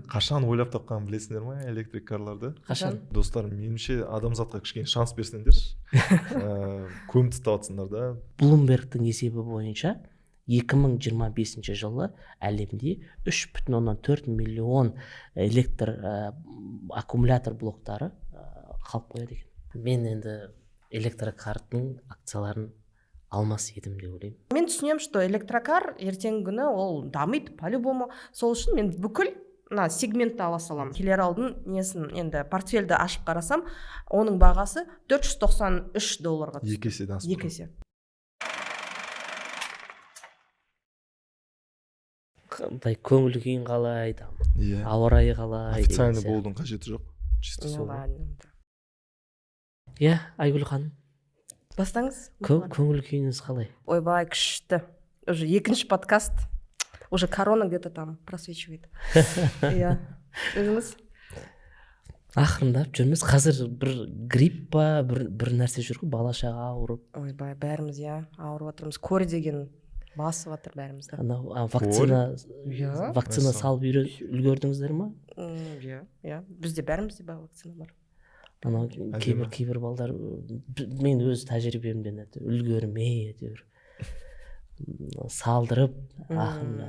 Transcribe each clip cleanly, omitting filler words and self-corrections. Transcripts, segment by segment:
Қашан ойлап тапқанын білесіңдер ма электрикарларды? Қашан? Достар, меніңше, адамзатқа кішкене шанс берсеңдерші. Көміп тастап жатсыңдар да. Блумбергтің есебі бойынша, 2025 жылы әлемде 3,4 миллион электр аккумулятор блоктары қалып қояды екен. Мен енді электрокардың акцияларын алмас едім деп ойлаймын. Мен түсінемін, что электрокар ертеңгі күні ол дамиды по любому. Сол үшін мен бүкіл мына сегментті ала саламын. Келер алдын несін, енді портфельді ашып қарасам, оның бағасы 493 долларға түсті. 2 еседен асып. 2 есе. Қандай көңіл күйің, қалай там, ауа райы қалай деген Официальный сияқты. болудың қажеті жоқ, чисто Ну сол. ладно. Иә, Айгүл ханым. Бастаңыз. Көңіл күйіңіз қалай? Ойбай, күшті. Уже екінші подкаст, уже корона где то там просвечивает. Иә, өзіңіз? Ақырындап жүрміз. Қазір бір грипп па, бір нәрсе жүр ғой, бала шаға ауырып. Ойбай, бәріміз, иә, ауырып жатырмыз. Корь деген басып жатыр бәрімізді. Анау вакцина. Иә. Вакцина Мәссаған. салып үлгердіңіздер ма? Иә, бізде, бәрімізде бар, вакцина бар. Анау Әдемі. кейбір балдар, мен өз тәжірибемден, әйтеуір үлгермей, әйтеуір салдырып ақырында.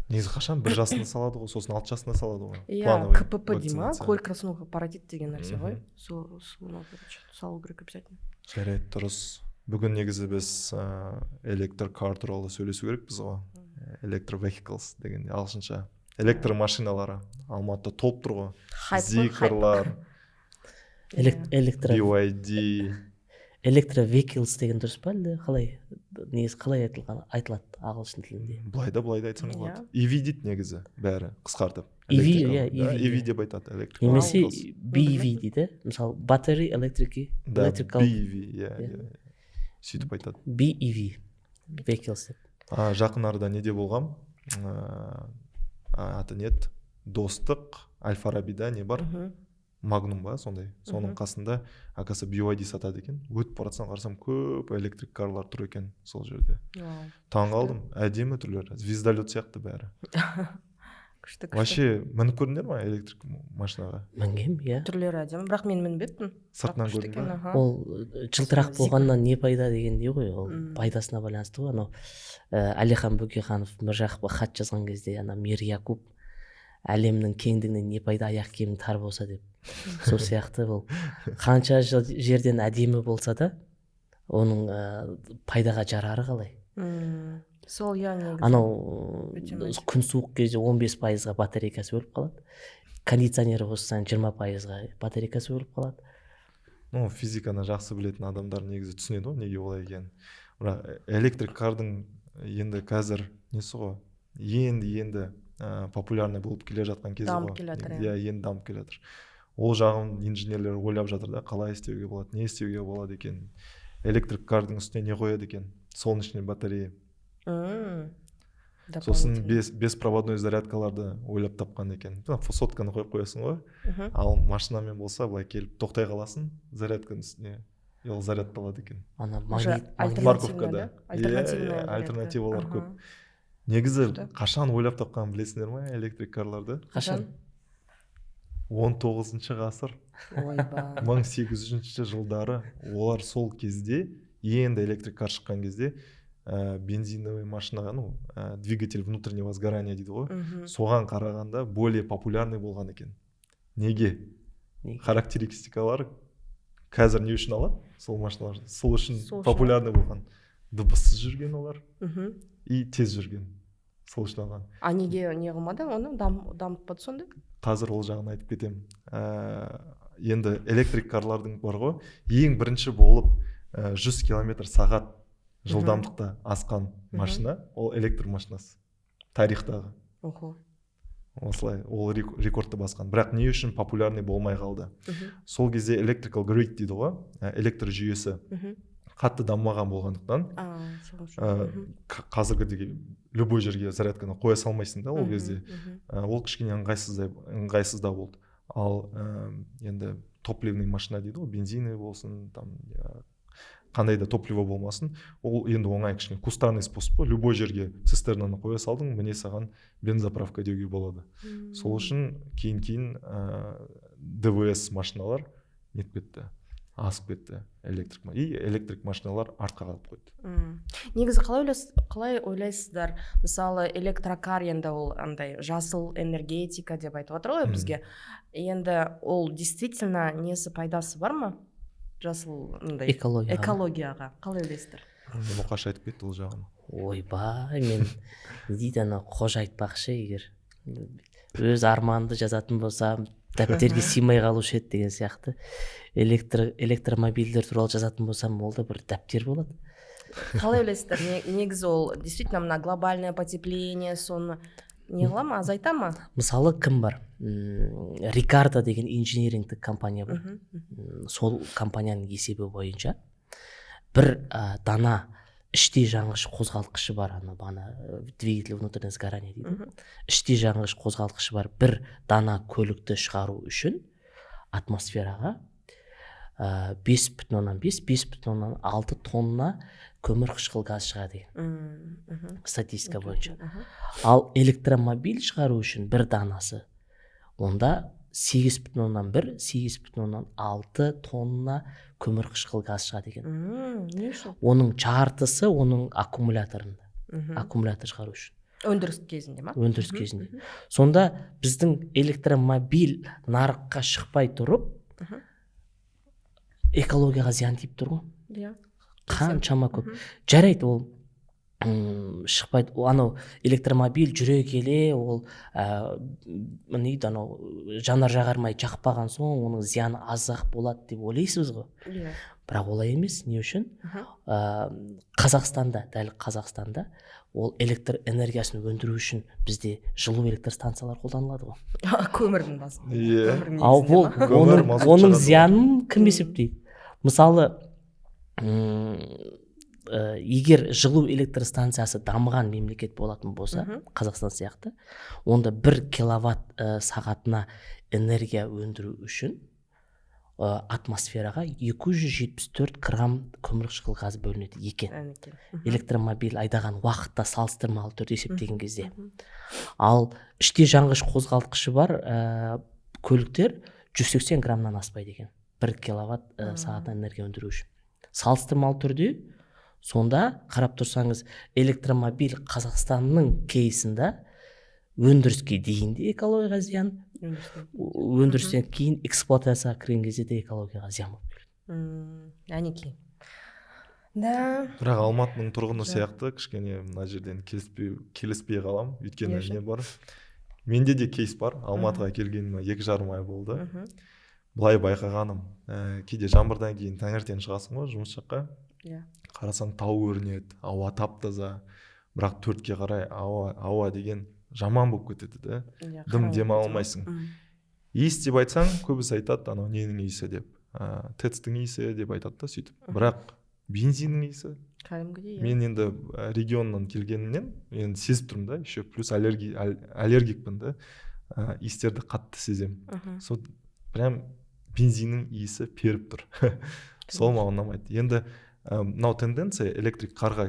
Негізі қашан, 1 жасында салады ғой, сосын 6 жасында салады ғой. Иә. Плановый КПП дей ма? вакцинация. Корь, краснуха, паротит деген нәрсе ғой. Мгм. Соны, короче, салу керек обязательно. Жарайды, дұрыс. Бүгін негізі біз электркар туралы сөйлесу керекпіз ғой. Electro vehicles деген ағылшынша, электр машиналары Алматыда толып тұр ғой. Хайп қой, хайп. Зикрлар. Электро BYD. Electro vehicles деген дұрыс па, әлде қалай? Негізі қалай айтылады ағылшын тілінде? Былай да, былай да айтсаң болады. EV дейді негізі, бәрі қысқартып. EV, Electrical, иә, да, EV, EV иә. деп айтады, electrical Немесе vehicles. BEV дейді, мысалы, battery electric Да, electrical. BEV, иә. Иә. Иә, сөйтіп айтады. BEV vehicles деп. Жақын арада неде болғам, аты не еді, Достық, әл Фарабида не бар, Магнум ба, сондай, соның қасында, оказывается, BYD сатады екен. Өтіп бара жатсам, қарасам, көп электрик карлар тұр екен сол жерде. Вау. Таң қалдым, әдемі түрлері, звездолет сияқты бәрі. Күшті, күшті. Вообще мініп көрдіңдер ма электрик машинаға? Мінгем, иә. Түрлері әдемі, бірақ мен мінбеппін. Сыртынан Бірақ күшті көрдің екен, ба? Аха. Ол жылтырақ Зикр. болғаннан не пайда дегендей ғой ол. Пайдасына байланысты ғой. Анау Әлихан Бөкейханов Міржақыпқа хат жазған кезде, ана Мир Якуб «әлемнің кеңдігінен не пайда, аяқ киімің тар болса» деп, сол сияқты. Бұл қанша жерден әдемі болса да, оның пайдаға жарары қалай? Сол, иә, негізі. Анау Өте мәз. күн суық кезде 15 пайызға батарейкасы өліп қалады, кондиционер қоссаң, 20 пайызға батарейкасы өліп қалады. Ну, физиканы жақсы білетін адамдар негізі түсінеді ғой неге олай екенін. Бірақ электрик кардың енді қазір несі ғой, енді енді популярный болып келе жатқан кезі Дамып ғой. келе жатыр, иә, енді дамып келе жатыр. Ол жағын инженерлер ойлап жатыр да, қалай істеуге болады, не істеуге болады екен, электрик кардың үстіне не қояды екен, солнечный батарея, сосын Дополнительно. Беспроводной зарядкаларды ойлап тапқан екен. Сотканы қойып қоясың ғой, ал машинамен болса, былай келіп тоқтай қаласың зарядканың үстіне, и ол зарядталады екен. Ана Уже магнит. альтернативная, Парковкада. да? Альтернативная Иә, зарядка. альтернативалар көп. Негізі Күшті. қашан ойлап тапқанын білесіңдер ма электрик карларды? Қашан? 19-ғасыр. Ойбай. 1800 жылдары. Олар сол кезде, енді электрик кар шыққан кезде, бензиновый машинаға, ну, двигатель внутреннего сгорания дейді ғой, соған қарағанда более популярный болған екен. Неге? Неге? Характеристикалар қазір не үшін алады сол машиналар, сол үшін Сол үшін. популярный болған. Дыбыссыз жүрген олар и тез жүрген, сол үшін алған. А неге не қылмады оны, дамытпады сонда? Қазір ол жағын айтып кетемін. Енді электрик карлардың бар ғой, ең бірінші болып 100 километр сағат жылдамдықта асқан машина, ол электр машинасы тарихтағы. Охо. Осылай ол рекордты басқан. Бірақ не үшін популярный болмай қалды? Сол кезде electrical grid дейді ғой, электр жүйесі қатты дамымаған болғандықтан, А, сол үшін. Қазіргідей любой жерге зарядканы қоя салмайсың да ол кезде. Ол кішкене ыңғайсыздау болды. Ал енді топливный машина дейді ғой, бензиновый болсын там, Қандай да топливо болмасын, ол енді оңай, кішкене кустарный способ қой. Любой жерге цистернаны қоя салдың, міне саған бензозаправка деуге болады. Сол үшін кейін кейін ДВС машиналар нетіп кетті, асып кетті электрик, и электрик машиналар артқа қалып қойды. Негізі қалай ойлайсыздар, мысалы, электрокар енді ол андай жасыл энергетика деп айтып отыр ғой бізге. Енді ол действительно несі, пайдасы бар ма жасыл мындай экологияға? Экологияға қалай ойлайсыздар? Мұқаш айтып кетті ол жағын. Ойбай, мен не дейді, ана Қожа айтпақшы, егер өз арманымды жазатын болсам, дәптерге сыймай қалушы еді деген сияқты, электромобильдер туралы жазатын болсам, ол да бір дәптер болады. Қалай ойлайсыздар, негізі ол действительно мына глобальное потепление, соны не қыла ма, азайта ма? Мысалы, кім бар, Рикардо деген инжинирингтік компания бар. Сол компанияның есебі бойынша бір дана іштей жанғыш қозғалтқышы бар, ана бағана двигатель внутреннего сгорания дейді, іштей жанғыш қозғалтқышы бар бір дана көлікті шығару үшін атмосфераға 5,5, 5,6 тонна көмір қышқыл газ шығады екен статистика бойынша. Ал электромобиль шығару үшін бір данасы, онда 8,1, 8,6 тонна көмір қышқыл газ шығады екен. Не үшін? Оның жартысы оның аккумуляторында, аккумулятор шығару үшін. Өндіріс кезінде ма? Өндіріс кезінде. Сонда біздің электромобиль нарыққа шықпай тұрып, экологияға зиян тиіп тұр ғой. Қаншама көп. Жарайды, ол шықпайды. Анау электромобиль жүре келе ол не дейді, анау жанар жағармай жақпаған соң, оның зияны азырақ болады деп ойлайсыз ғой. Бірақ олай емес. Не үшін? Қазақстанда, дәл Қазақстанда ол электр энергиясын өндіру үшін бізде жылу электр станциялар қолданылады ғой. Көмірдің басы. Иә. Ал бұл Көмір, оның, мазут оның шығады. зиянын кім есептейді? Мысалы, егер жылу электр станциясы дамыған мемлекет болатын болса, Қазақстан сияқты, онда 1 киловатт сағатына энергия өндіру үшін атмосфераға 274 грамм көмірқышқыл газ бөлінеді екен. Әнекей. Электромобиль айдаған уақытта салыстырмалы түрде есептеген кезде. Ал іште жанғыш қозғалтқышы бар көліктер 180 граммнан аспайды екен 1 киловатт сағатына энергия өндіру үшін салыстырмалы түрде. Сонда қарап тұрсаңыз, электромобиль Қазақстанның кейсында өндіріске дейін де экологияға зиян, өндірістен кейін эксплуатацияға кірген кезде де экологияға зиян болып келеді. Әнекей, да. Бірақ Алматының тұрғыны Жоқ. сияқты кішкене мына жерден келіспей қаламын, өйткені Не үшін? не бар, менде де кейс бар. Алматыға келгеніме 2,5 ай болды. Былай байқағаным, кейде жаңбырдан кейін таңертең шығасың ғой жұмыс жаққа, қарасаң, тау көрінеді, ауа тап таза, бірақ 4-ке қарай ауа деген жаман болып кетеді да, дым Қараңғы дем ала кетеді ма? алмайсың. Иіс деп айтсаң, көбісі айтады анау ненің иісі деп, ТЭЦ-тің иісі деп айтады да сөйтіп. Бірақ бензиннің иісі. Кәдімгідей, иә. Мен енді регионнан келгенімнен енді сезіп тұрмын да, еще плюс аллергикпін да, иістерді қатты сеземін. Сол прям бензиннің иісі періп тұр, сол маған ұнамайды. Енді мынау тенденция электрик карда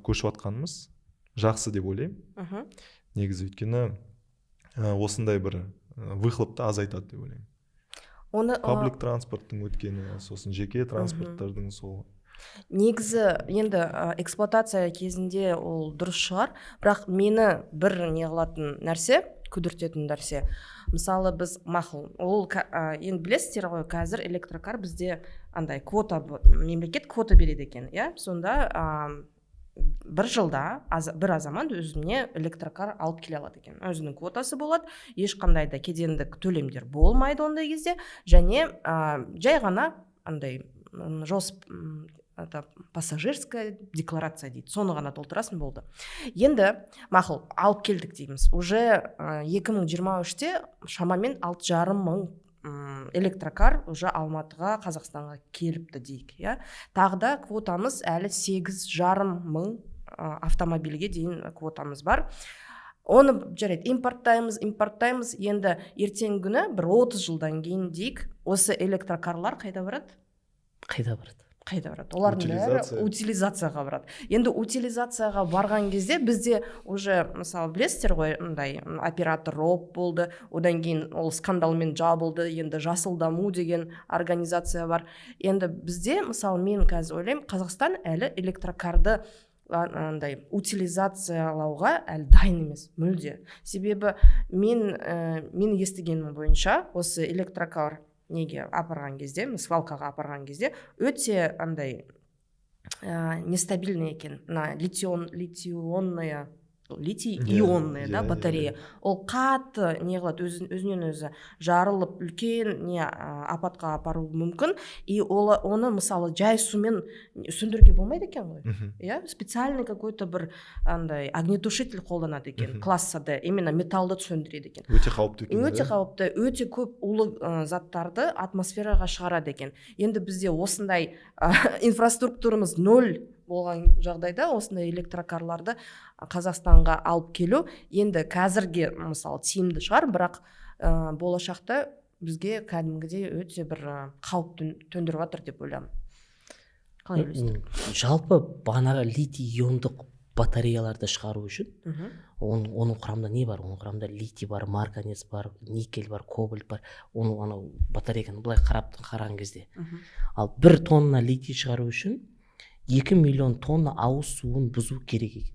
көшіп жатқанымыз жақсы деп ойлаймын негізі, өйткені осындай бір выхлопты азайтады деп ойлаймын. Оны Паблик транспорттың өткені, сосын жеке транспорттардың сол. Негізі енді эксплуатация кезінде ол дұрыс шығар, бірақ мені бір не қылатын нәрсе, күдіртетін нәрсе, мысалы, біз, мақұл, ол енді білесіздер ғой, қазір электрокар бізде андай квота, мемлекет квота береді екен, иә. Сонда бір жылда бір азамат өзіне электрокар алып келе алады екен, өзінің квотасы болады, ешқандай да кедендік төлемдер болмайды ондай кезде және жай ғана андай это пассажирская декларация дейді, соны ғана толтырасың, болды. Енді мақұл, алып келдік дейміз, уже 2023-те шамамен 6,5 мың электрокар уже Алматыға, Қазақстанға келіпті дейік, иә. Тағы да квотамыз әлі 8,5 мың автомобильге дейін квотамыз бар. Оны, жарайды, импорттаймыз. Енді ертеңгі күні, бір 30 жылдан кейін дейік, осы электрокарлар қайда барады? Қайда барады? Қайда барады олардың бәрі? Утилизация. Утилизацияға барады. Енді утилизацияға барған кезде бізде уже, мысалы, білесіздер ғой, мындай оператор РОП болды, одан кейін ол скандалмен жабылды. Енді «Жасыл даму» деген организация бар. Енді бізде, мысалы, мен қазір ойлаймын, Қазақстан әлі электрокарды андай утилизациялауға әлі дайын емес мүлде. Себебі мен естігенім бойынша, осы электрокар неге апарған кезде, свалкаға апарған кезде өте андай нестабильный екен мына литий-ионная литий ионная да батарея. Ол қатты не қылады, өзінен өзі жарылып, үлкен не апатқа апаруы мүмкін. И ол оны, мысалы, жай сумен сөндіруге болмайды екен ғой. Иә, специальный какой-то бір андай огнетушитель қолданады екен. Класса Д, именно металлды сөндіреді екен. Өте қауіпті екен. Өте Да? қауіпті, өте көп улы заттарды атмосфераға шығарады екен. Енді бізде осындай инфраструктурамыз ноль болған жағдайда осындай электрокарларды Қазақстанға алып келу енді қазірге, мысалы, тиімді шығар, бірақ болашақта бізге кәдімгідей өте бір қауіп төндіріп жатыр деп ойлаймын. Қалай ойлайсыздар? Жалпы бағанағы литий иондық батареяларды шығару үшін оның құрамында не бар? Оның құрамында литий бар, марганец бар, никель бар, кобальт бар. Оны анау батарейканы былай қарап қараған кезде, ал бір тонна литий шығару үшін 2 миллион тонна ауыз суын бұзу керек екен.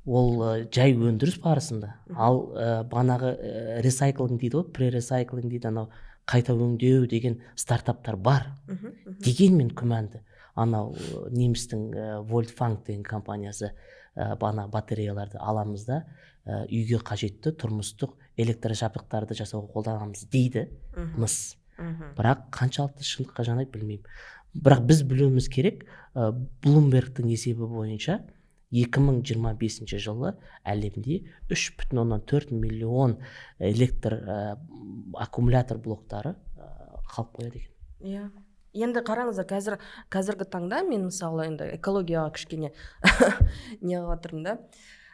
Ол жай өндіріс барысында. Ал бағанағы recycling дейді ғой, pre-recycling дейді, анау қайта өңдеу деген стартаптар бар. Мхм, мхм. Дегенмен күмәнді. Анау немістің Вольтфанг деген компаниясы бағана батареяларды аламыз да, үйге қажетті тұрмыстық электржабдықтарды жасауға қолданамыз дейді мыс. Бірақ қаншалықты шындыққа жанайды, білмеймін. Бірақ біз білуіміз керек, Блумбергтің есебі бойынша 2025 жылы әлемде 3,4 миллион электр аккумулятор блоктары қалып қояды екен. Иә, енді қараңыздар, қазіргі таңда мен, мысалы, енді экологияға кішкене не қылып жатырмын да,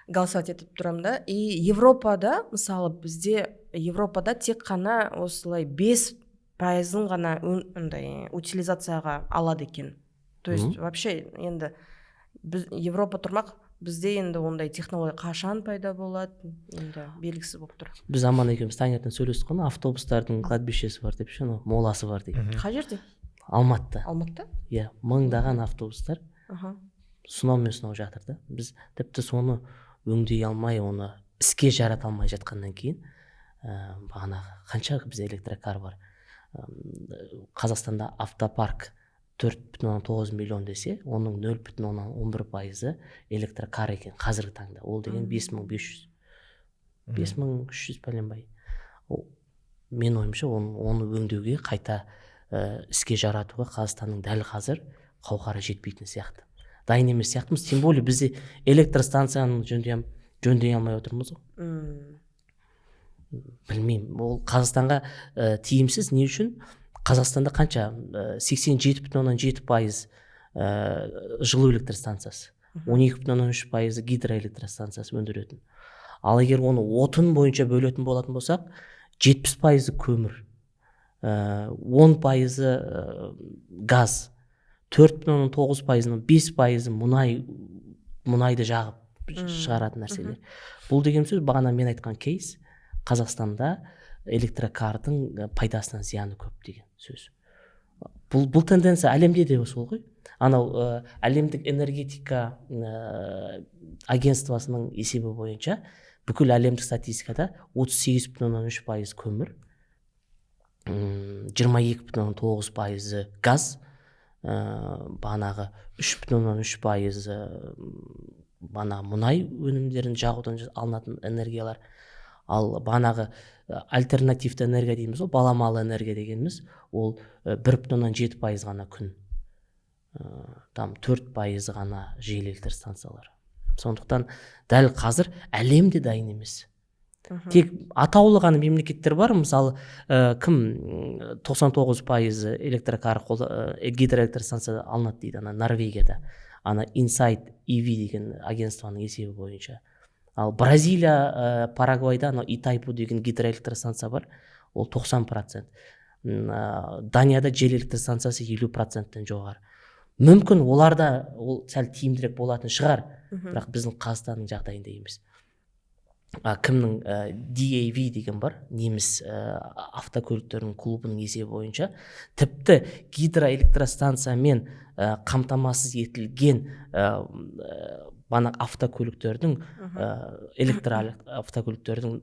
голосовать етіп тұрамын да. И Европада, мысалы, бізде Европада тек қана осылай 5 пайызын ғана андай утилизацияға алады екен. То есть вообще енді біз Европа тұрмақ, бізде енді ондай технология қашан пайда болады, енді белгісіз болып тұр. Біз Аман екеуміз таңертең сөйлестік қой, ана автобустардың кладбищесі бар деп ше, анау моласы бар деген. Қай жерде? Алматыда. Алматыда? Иә, мыңдаған автобустар сынау мен сынау жатыр да. Біз тіпті соны өңдей алмай, оны іске жарата алмай жатқаннан кейін, бағанағы қанша бізде электрокар бар? Қазақстанда автопарк 4,9 миллион десе, оның 0,11 пайызы электрокар екен қазіргі таңда. Ол деген 5500, 5300 пәленбай. Мен ойымша, оны өңдеуге, қайта іске жаратуға Қазақстанның дәл қазір қауқары жетпейтін сияқты, дайын емес сияқтымыз. Тем более бізде электростанцияны жөндей алмай отырмыз ғой. Білмеймін, ол Қазақстанға тиімсіз. Не үшін? Қазақстанда қанша, 87,7 пайыз жылу электростанциясы, 12,3 пайызы гидроэлектростанциясы өндіретін. Ал егер оны отын бойынша бөлетін болатын болсақ, 70 пайызы көмір, 10 пайызы газ, 4,9 пайызының 5 пайызы мұнай, мұнайды жағып шығаратын нәрселер. Бұл деген сөз, бағана мен айтқан кейс, Қазақстанда электрокардың пайдасынан зияны көп деген сөз. Бұл тенденция әлемде де сол ғой. Анау әлемдік энергетика агентствосының есебі бойынша, бүкіл әлемдік статистикада 38,3 пайыз көмір, 22,9 пайызы газ, бағанағы 3,3 пайызы бағанағы мұнай өнімдерін жағудан алынатын энергиялар. Ал бағанағы альтернативті энергия дейміз ғой, баламалы энергия дегеніміз, ол 1,7 пайыз ғана күн, там 4 пайызы ғана жел электростанциялары. Сондықтан дәл қазір әлем де дайын емес. Тек атаулы ғана мемлекеттер бар, мысалы, кім, 99 пайызы электрокар гидроэлектростанция алынады дейді ана Норвегияда, ана Insight EV деген агентствоның есебі бойынша. Ал Бразилия, Парагвайда анау Итайпу деген гидроэлектростанция бар, ол 90%. Данияда жел электростанциясы 50%-тен жоғары. Мүмкін, оларда ол сәл тиімдірек болатын шығар, бірақ біздің Қазақстанның жағдайында емес. А кімнің, DAV деген бар, неміс автокөліктерінің клубының есебі бойынша, тіпті гидроэлектростанциямен қамтамасыз етілген бана автокөліктердің, электро автокөліктердің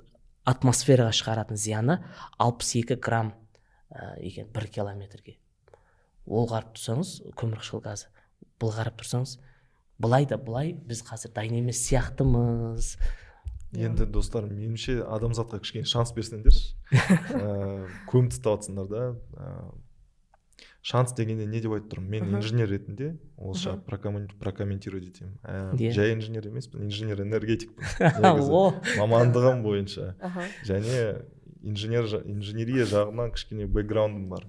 атмосфераға шығаратын зияны 62 грамм екен бір километрге. Ол қарап тұрсаңыз, көмірқышқыл газы. Бұл қарап тұрсаңыз, былай да былай, біз қазір дайын емес сияқтымыз. Енді, достар, меніңше, адамзатқа кішкене шанс берсеңдерші. Көміп тастап жатсыңдар да. Шанс дегенде не деп айтып тұрмын мен? Инженер ретінде осы прокомментировать етемін. Жай инженер емеспін, инженер энергетикпін негізі мамандығым бойынша және инженерия жағынан кішкене бэкграундым бар.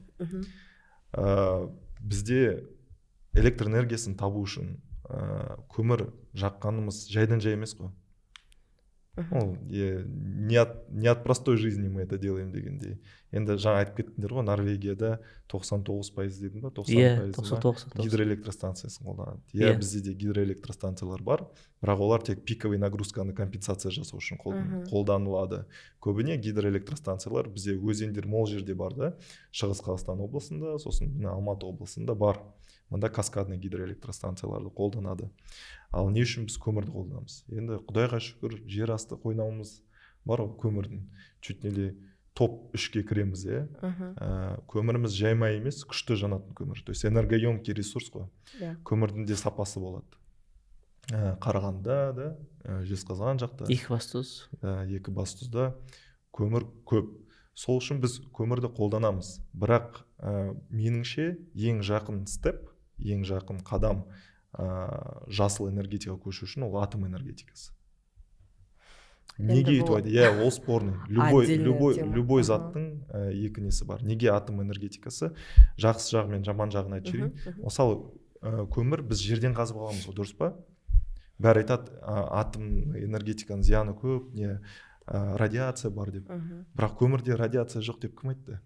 Бізде электр энергиясын табу үшін көмір жаққанымыз жайдан жай емес қой. Ол не от простой жизни мы это делаем дегендей. Енді жаңа айтып кеттіңдер ғой, Норвегияда 99% дедің ба, 90 пайыз ба, 99. гидроэлектростанциясын қолданады, иә. Бізде де гидроэлектростанциялар бар, бірақ олар тек пиковый нагрузканы компенсация жасау үшін қолданылады. Көбіне гидроэлектростанциялар бізде өзендер мол жерде бар да, Шығыс Қазақстан облысында, сосын мына Алматы облысында бар. Мында каскадный гидроэлектростанцияларды қолданады. Ал не үшін біз көмірді қолданамыз? Енді құдайға шүкір, жер асты қойнауымыз бар ғой көмірдің, чуть не топ 3-ке кіреміз, иә. Көміріміз жайма емес, күшті жанатын көмір, то есть энергоемкий ресурс қой. Көмірдің де сапасы болады. Қарағандыда да, Жезқазған жақта, Екібастұз. Екібастұзда көмір көп. Сол үшін біз көмірді қолданамыз. Бірақ меніңше, ең жақын step, ең жақын қадам жасыл энергетикаға көшу үшін ол атом энергетикасы. Неге Енді өйтіп бұл айтады? Иә, ол спорный. Любой отдельная любой тема. Любой заттың екі несі бар. Неге атом энергетикасы? Жақсы жағы мен жаман жағын айтып жіберейін. Мысалы, көмір біз жерден қазып аламыз ғой, дұрыс па? Бәрі айтады, атом энергетиканың зияны көп, не радиация бар деп. Бірақ көмірде радиация жоқ деп кім айтты?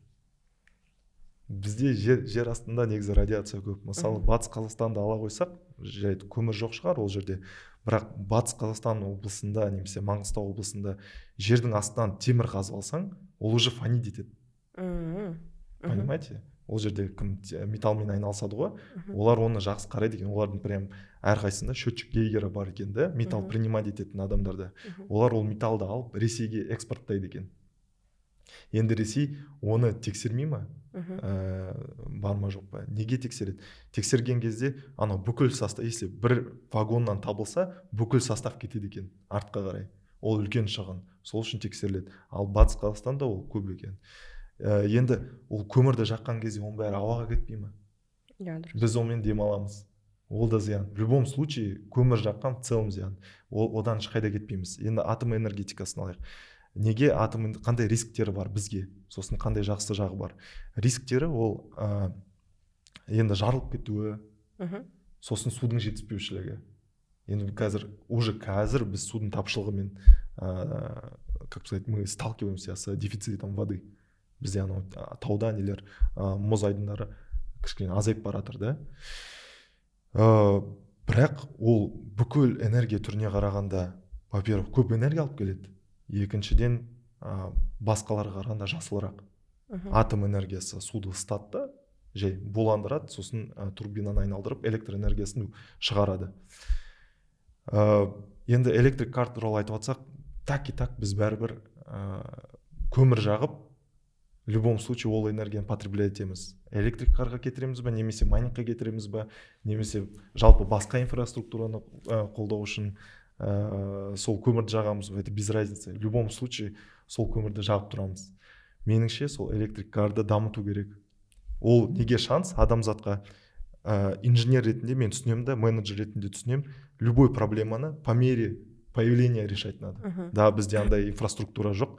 Бізде жер астында негізі радиация көп. Мысалы, Батыс Қазақстанды ала қойсақ, жай көмір жоқ шығар ол жерде, бірақ Батыс Қазақстан облысында немесе Маңғыстау облысында жердің астынан темір қазып алсаң, ол уже фонить етеді. Понимаете, ол жерде кім металлмен айналысады ғой, олар оны жақсы қарайды екен. Олардың прям әрқайсысында счетчик Гейгера бар екен да, металл принимать ететін адамдарда. Олар ол металлды алып, Ресейге экспорттайды екен. Енді Ресей оны тексермей ма? Бар ма, жоқ па? Неге тексереді? Тексерген кезде анау бүкіл состав, если бір вагоннан табылса, бүкіл состав кетеді екен артқа қарай. Ол үлкен шығын, сол үшін тексеріледі. Ал Батыс Қазақстанда ол көп екен. Енді ол көмірді жаққан кезде оның бәрі ауаға кетпей ма? Иә, дұрыс. Біз онымен демаламыз, ол да зиян. В любом случае көмір жаққан в целом зиян, ол одан ешқайда кетпейміз. Енді атом энергетикасын алайық. Неге атом, қандай рисктері бар бізге, сосын қандай жақсы жағы бар? Рисктері ол енді жарылып кетуі, сосын судың жетіспеушілігі. Енді қазір, уже қазір біз судың тапшылығымен, как сказать, мы сталкиваемся с дефицитом воды. Бізде анау тауда нелер, мұз айдындары кішкене азайып бара жатыр да. Бірақ ол бүкіл энергия түріне қарағанда, во первых, көп энергия алып келеді, екіншіден, басқаларға қарағанда жасылырақ. Атом энергиясы суды ысытады да, жай буландырады, сосын турбинаны айналдырып, электр энергиясын шығарады. Енді electric car туралы айтып жатсақ, так и так біз бәрібір көмір жағып, в любом случае ол энергияны потреблять етеміз. Electric car ға кетіреміз ба немесе майнингқа кетіреміз ба, немесе жалпы басқа инфраструктураны қолдау үшін сол көмірді жағамыз ба, это без разницы. В любом случае сол көмірді жағып тұрамыз. Меніңше, сол electric car ды дамыту керек. Ол неге шанс адамзатқа? Инженер ретінде мен түсінемін да, менеджер ретінде түсінемін, любой проблеманы по мере появления решать надо. Да, бізде андай инфраструктура жоқ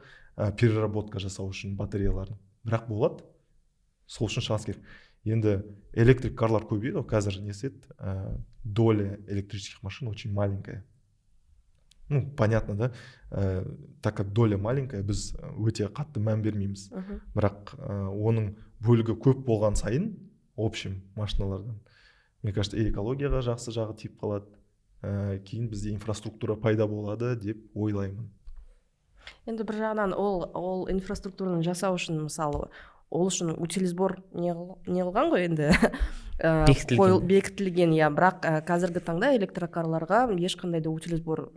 переработка жасау үшін батареяларын, бірақ болады. Сол үшін шанс керек. Енді electric car лар көбейді ғой қазір. Несі еді, доля электрических машин очень маленькая. Ну, понятно да, так как доля маленькая, біз өте қатты мән бермейміз. Бірақ оның Бөлігі көп болған сайын, в общем, машиналардан, мне кажется, и экологияға жақсы жағы тиіп қалады, кейін бізде инфраструктура пайда болады деп ойлаймын. Енді бір жағынан ол инфраструктураны жасау үшін, мысалы, ол үшін утильсбор не қылған ғой енді. Бекітілген. Бекітілген, иә. Бірақ қазіргі таңда электрокарларға ешқандай да утильсбор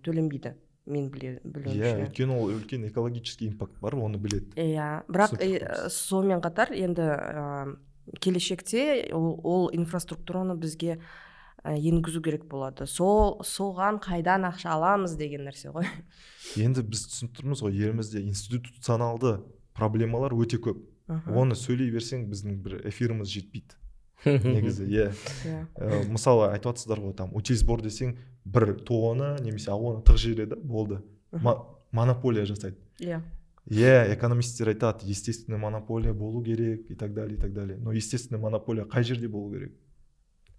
төленбейді, мен білуімше. Өйткені ол үлкен экологический импакт бар, оны біледі. Иә, бірақ Түсінікті қойыңыз. Сонымен қатар енді келешекте ол инфраструктураны бізге енгізу керек болады. Соған қайдан ақша аламыз деген нәрсе ғой. Енді біз түсініп тұрмыз ғой, елімізде институционалды проблемалар өте көп. Оны сөйлей берсең, біздің бір эфиріміз жетпейді негізі, иә. Мысалы, айтып жатсыздар ғой, там утильсбор десең, бір ТОО-ны немесе АО-ны тығып жібереді, болды. Монополия жасайды. Иә, экономисттер айтады, естественный монополия болу керек и так далее, и так далее. Но естественный монополия қай жерде болу керек?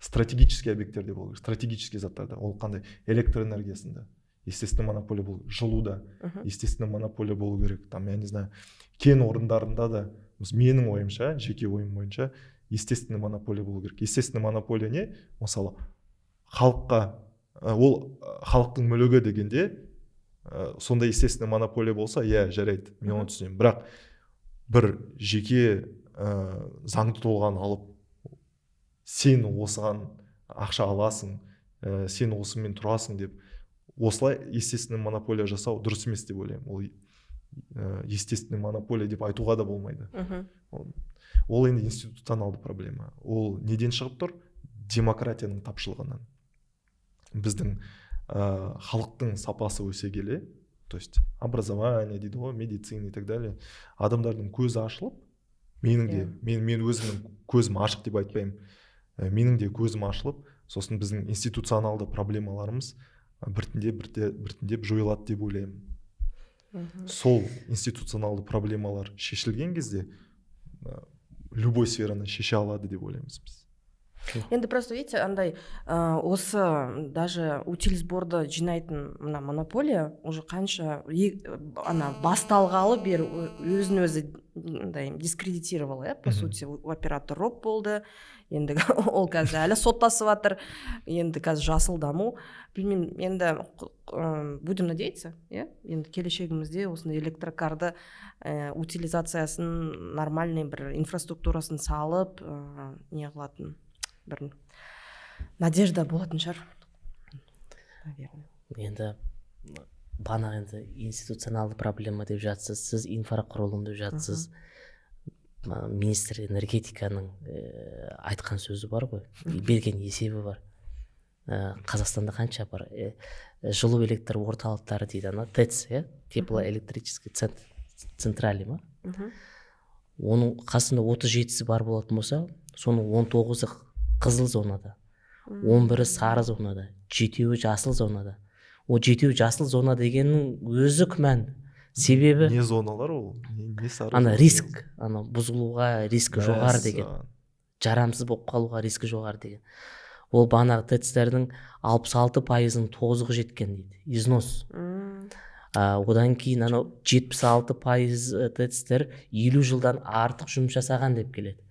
Стратегический объекттерде болу керек, стратегический заттарда. Ол қандай? Электр энергиясында естественный монополия болу, жылуда естественный монополия болу керек, там, я не знаю, кен орындарында да. Менің ойымша, жеке ойым бойынша, естественный монополия болу керек. Естественный монополия не? Мысалы, халыққа ол халықтың мүлігі дегенде, сондай естественный монополия болса, иә, жарайды, мен оны түсінемін. Бірақ бір жеке заңды тұлғаны алып, сен осыған ақша аласың, сен осымен тұрасың деп, осылай естественный монополия жасау дұрыс емес деп ойлаймын. Ол естественный монополия деп айтуға да болмайды. Ол енді институционалды проблема. Ол неден шығып тұр? Демократияның тапшылығынан. Біздің халықтың сапасы өсе келе, то есть образование дейді ғой, медицина и так далее, адамдардың көзі ашылып, менің де мен өзімнің көзім ашық деп айтпаймын, менің де көзім ашылып, сосын біздің институционалды проблемаларымыз біртіндеп біртіндеп жойылады деп ойлаймын. Сол институционалды проблемалар шешілген кезде любой сфераны шеше алады деп ойлаймыз біз. Енді просто, видите, андай осы даже утильсборды жинайтын мына монополия уже қанша ана басталғалы бері өзін өзі мындай дискредитировал, иә, по сути. Оператор РОП болды, енді ол қазір әлі соттасып жатыр. Енді қазір Жасыл даму, білмеймін енді, будем надеяться, иә, енді келешегімізде осындай электрокарды утилизациясын, нормальный бір инфраструктурасын салып, не қылатын бір надежда болатын шығар, наверное. Енді бағана енді институционалды проблема деп жатсыз, сіз инфрақұрылым деп жатсыз. Министр энергетиканың айтқан сөзі бар ғой, берген есебі бар. Қазақстанда қанша бар жылу электр орталықтары дейді, ана ТЭЦ, иә, теплоэлектрический централи ма? Оның қасында 37-сі бар болатын болса, соның 19-ы қызыл зонада, 11-і сары зонада, жетеуі жасыл зонада. Ол жетеуі жасыл зона дегеннің өзі күмән, себебі Не зоналар ол? Не сары ана зона? Риск, ана бұзылуға рискі жоғары деген, Мәссаған. жарамсыз болып қалуға рискі жоғары деген. Ол бағанағы ТЭЦтердің 66 пайызының тозығы жеткен дейді, износ. Одан кейін анау 76% ТЭЦтер 50 жылдан артық жұмыс жасаған деп келеді.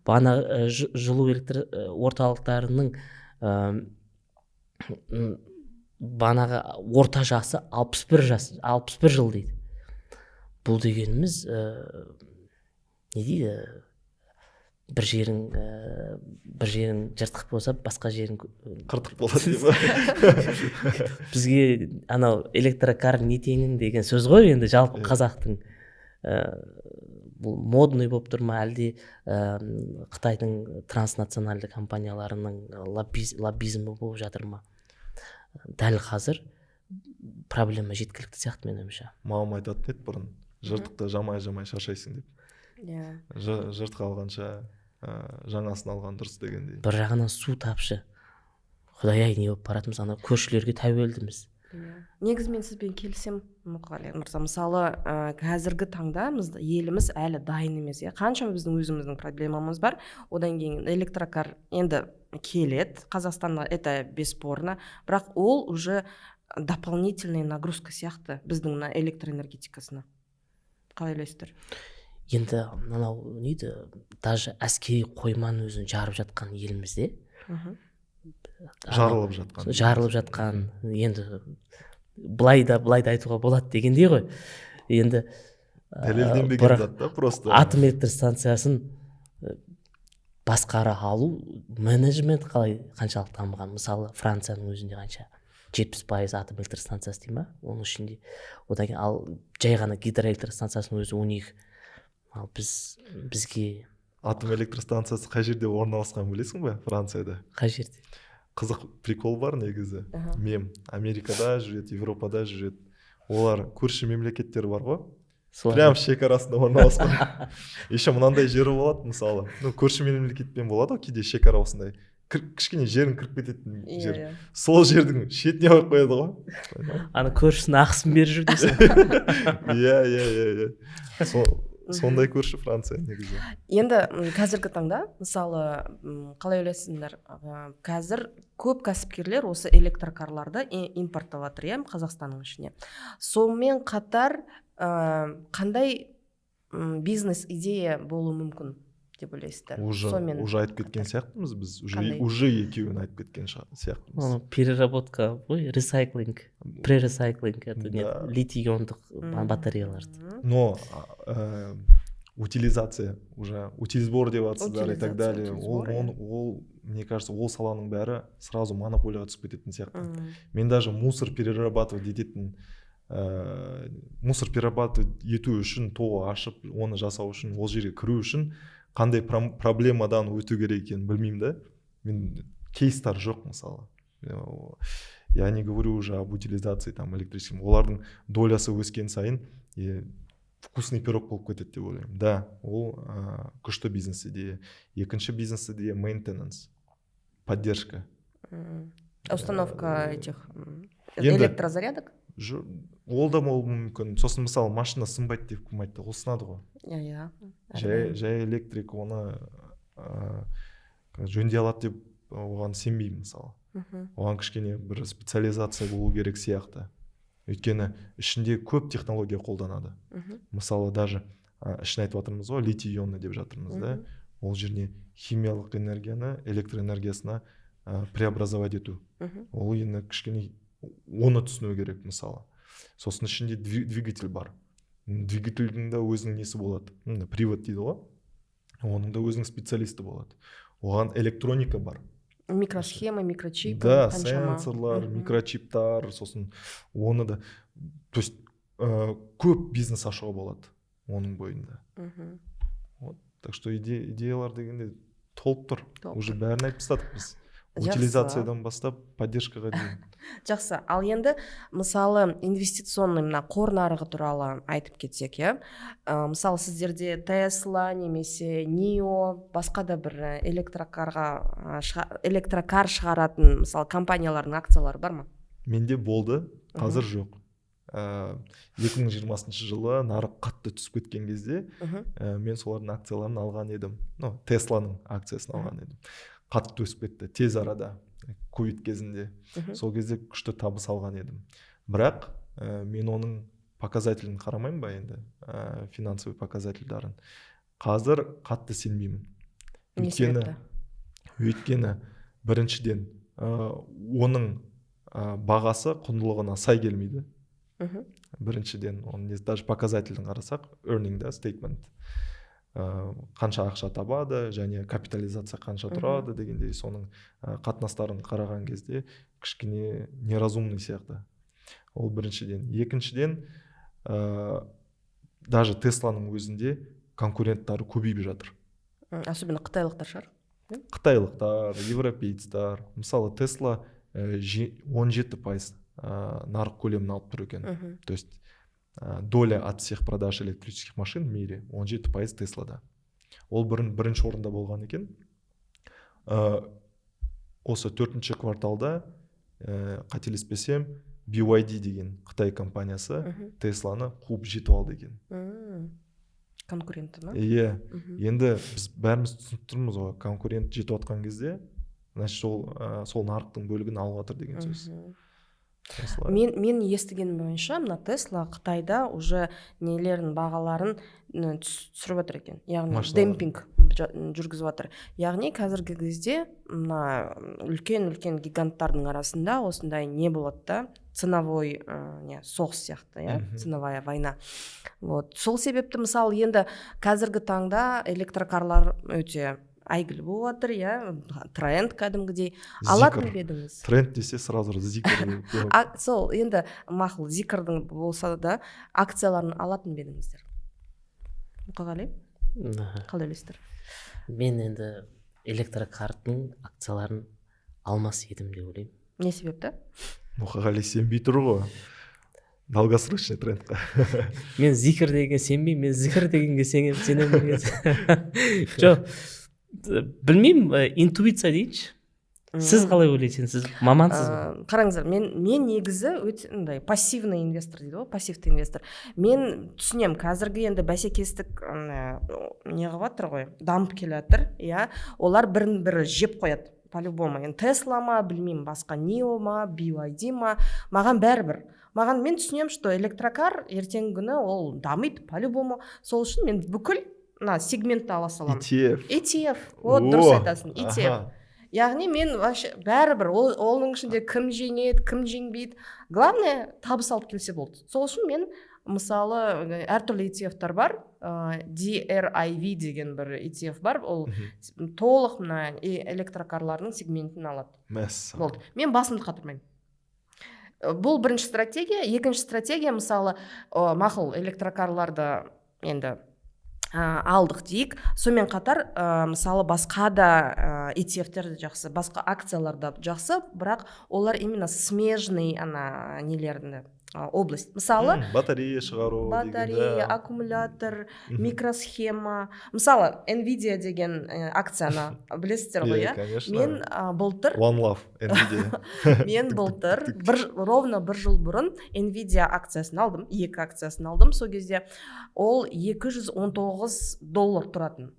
Бағана жылу электр орталықтарының бағанағы орта жасы 61 жас, 61 жыл дейді. Бұл дегеніміз не дейді, бір жерің жыртық болса, басқа жерің қыртық болады деп. Бізге анау электрокар не теңің деген сөз ғой енді жалпы. Қазақтың бұл модный болып тұр ма, әлде қытайдың транснациональды компанияларының лоббизмі болып жатыр ма? Дәл қазір проблема жеткілікті сияқты, менің ойымша. Мамам айтатын еді бұрын: жыртықты жамай жамай шаршайсың деп. Жыртық алғанша, жаңасын алған дұрыс дегендей. Бір жағынан су тапшы, құдай ай, не болып баратырмыз, ана көршілерге тәуелдіміз. Иә, негізі мен сізбен келісемін, Мұқағали мырза. Мысалы, қазіргі таңда еліміз әлі дайын емес, иә. Қаншама біздің өзіміздің проблемамыз бар. Одан кейін электрокар енді келеді Қазақстанға, это бесспорно, бірақ ол уже дополнительный нагрузка сияқты біздің мына электроэнергетикасына. Қалай ойлайсыздар? Енді мынау не еді, даже әскери қойманың өзін жарып жатқан елімізде, Жарылып жатқан. Жарылып жатқан, енді былай да, былай да айтуға болады дегендей ғой енді. Дәлелденбеген Бірақ зат та просто. атом электр станциясын басқара алу, менеджмент қалай, қаншалықты дамыған? Мысалы, Францияның өзінде қанша, 70% атом электр станциясы дей ма, оның ішінде одан кейін, ал жай ғана гидроэлектр станциясының өзі 12. Ал бізге Атом электр станциясы қай жерде орналасқанын білесің бе Францияда? Қай жерде? Қызық прикол бар негізі, мем Америкада жүреді, Европада жүреді. Олар көрші мемлекеттер бар ғой. Солар. Прям шекарасында орналасқан. Еще мынандай жері болады, мысалы, ну, көрші мемлекетпен болады ғой кейде шекара, осындай кішкене жерің кіріп кететін жер. Сол жердің шетіне қойып қояды ғой. Ана көршісінің ақысын беріп жүр дейсің. Иә, сондай көрші Франция негізі. Енді қазіргі таңда, мысалы, қалай ойлайсыңдар, қазір көп кәсіпкерлер осы электрокарларды импорттап жатыр, иә, Қазақстанның ішіне. Сонымен қатар қандай бизнес идея болуы мүмкін деп ойлайсыздар? Уже Сонымен уже айтып кеткен сияқтымыз біз уже. Қандай? Уже екеуін айтып кеткен сияқтымыз. Оны переработка ғой, ресайклинг, прересайклинг, это не литий иондық батареяларды. Но утилизация, уже утильсбор деп жатсыздар и так Утилизация, далее, ол утильсбор, иә. Ол, мне кажется, ол саланың бәрі сразу монополияға түсіп кететін сияқты. Мен даже мусор перерабатывать ететін, мусор перерабатывать ету үшін ТОО ашып, оны жасау үшін, ол жерге кіру үшін қандай проблемадан өту керек екенін білмеймін да мен, кейстар жоқ мысалы. Я не говорю уже об утилизации там электрическом. Олардың долясы өскен сайын и вкусный пирог болып кетеді деп ойлаймын да. Ол күшті бизнес идея. Екінші бизнес идея — maintenance, поддержка. Установка этих Енді электрозарядок. Ол да болуы мүмкін. Сосын, мысалы, машина сынбайды деп кім айтты? Ол сынады ғой. иә иә Жай электрик оны жөндей алады деп оған сенбеймін мысалы. Оған кішкене бір специализация болу керек сияқты, өйткені ішінде көп технология қолданады. Мысалы, даже ішін айтып жатырмыз ғой, литий ионный деп жатырмыз да. Ол жеріне химиялық энергияны электр энергиясына преобразовать ету, ол енді кішкене оны түсіну керек мысалы. Сосын ішінде двигатель бар. Двигательдің да өзінің несі болады, привод дейді ғой, оның да өзінің специалисті болады, оған электроника бар. Микросхема, микрочипы Да, қаншама. сенсорлар, микрочиптар. Сосын оны да, то есть көп бизнес ашуға болады оның бойында. Вот, так что идеялар дегенде толып тұр. Толып Уже тұр. бәрін айтып тастадық біз, Жақсы. утилизациядан бастап поддержкаға дейін. Жақсы. Ал енді, мысалы, инвестиционный мына қор нарығы туралы айтып кетсек, иә. Мысалы, сіздерде Тесла немесе Нио, басқа да бір электрокарға электрокар шығаратын, мысалы, компаниялардың акциялары бар ма? Менде болды, қазір жоқ. 2020 жылы нарық қатты түсіп кеткен кезде мен солардың акцияларын алған едім, ну, Тесланың акциясын алған едім. Қатты өсіп кетті тез арада ковид кезінде. Сол кезде күшті табыс алған едім. Бірақ мен оның показателін қарамаймын ба енді, финансовый показательдарын. Қазір қатты сенбеймін. Не Өйткені себепті? Өйткені біріншіден, оның бағасы құндылығына сай келмейді. Біріншіден, оның даже показателін қарасақ, earning да statement, қанша ақша табады және капитализация қанша тұрады дегендей, соның қатынастарын қараған кезде кішкене неразумный сияқты. Ол біріншіден. Екіншіден, даже Тесланың өзінде конкуренттары көбейіп жатыр. Особенно қытайлықтар шығар. Қытайлықтар, европейцтар. Мысалы, Тесла 17% нарық көлемін алып тұр екен. То есть доля от всех продаж электрических машин в мире 17% Теслада. Ол бірінші орында болған екен. Осы төртінші кварталда, қателеспесем, BYD деген қытай компаниясы Тесланы қуып жетіп алды екен. Конкуренті ма? Иә. Енді біз бәріміз түсініп тұрмыз ғой, конкурент жетіп жатқан кезде, значит, ол сол нарықтың бөлігін алып жатыр деген сөз. Осылай. Мен естігенім бойынша, мына Тесла Қытайда уже нелерін, бағаларын түсіріп жатыр екен, яғни Машиналар. демпинг жүргізіп жатыр. Яғни қазіргі кезде мына үлкен үлкен гиганттардың арасында осындай не болады да, ценовой не соғыс сияқты, иә, ценовая война. Вот сол себепті, мысалы, енді қазіргі таңда электрокарлар өте әйгілі болып жатыр, иә, тренд кәдімгідей. Алатын Зикр. ба едіңіз? Тренд десе, сразу Зикр. А, сол енді, мақұл, Зикрдің болса да акцияларын алатын ба едіңіздер? Мұқағали, қалай ойлайсыздар? Мен енді электрокардың акцияларын алмас едім деп ойлаймын. Не себепті? Мұқағали сенбей тұр ғой долгосрочный трендқа. Мен Зикр дегенге сенбеймін, мен Зикр дегенге сенемін, сенемін деген. Жоқ, білмеймін, интуиция дейінші. Сіз қалай ойлайсыз, сіз мамансыз ғой. Қараңыздар, мен негізі өте андай пассивный инвестор дейді ғой, пассивті инвестор. Мен түсінемін, қазіргі енді бәсекестік ана, не қылып жатыр ғой, дамып келе жатыр, иә, олар бірін бірі жеп қояды по любому. Енді Тесла ма, білмеймін, басқа Нио ма, BYD ма, маған бәрібір. Маған, мен түсінемін, что электрокар ертеңгі күні ол дамиды по любому. Сол үшін мен бүкіл мына сегментті ала саламын. ETF. ETF, вот, дұрыс О, айтасың, ETF. Яғни мен вообще бәрібір, ол оның ішінде кім жеңеді, кім жеңбейді, главное табыс алып келсе болды. Сол үшін мен, мысалы, әртүрлі ETF-тар бар, DRIV деген бір ETF бар, ол толық мына электрокарлардың сегментін алады. Мәссаған. Болды, мен басымды қатырмаймын. Бұл бірінші стратегия. Екінші стратегия, мысалы, мақұл, электрокарларды енді алдық дейік, сонымен қатар мысалы, басқа да ETF-тер де жақсы, басқа акциялар да жақсы, бірақ олар именно смежный ана нелерді, область, мысалы, Батарея шығару батарея, деген, да. аккумулятор, микросхема. Мысалы, Nvidia деген акцияны білесіздер ғой, иә? Конечно. Мен былтыр One love Nvidia. Мен былтыр бір, ровно бір жыл бұрын Nvidia акциясын алдым, екі акциясын алдым. Сол кезде ол 219 доллар тұратын.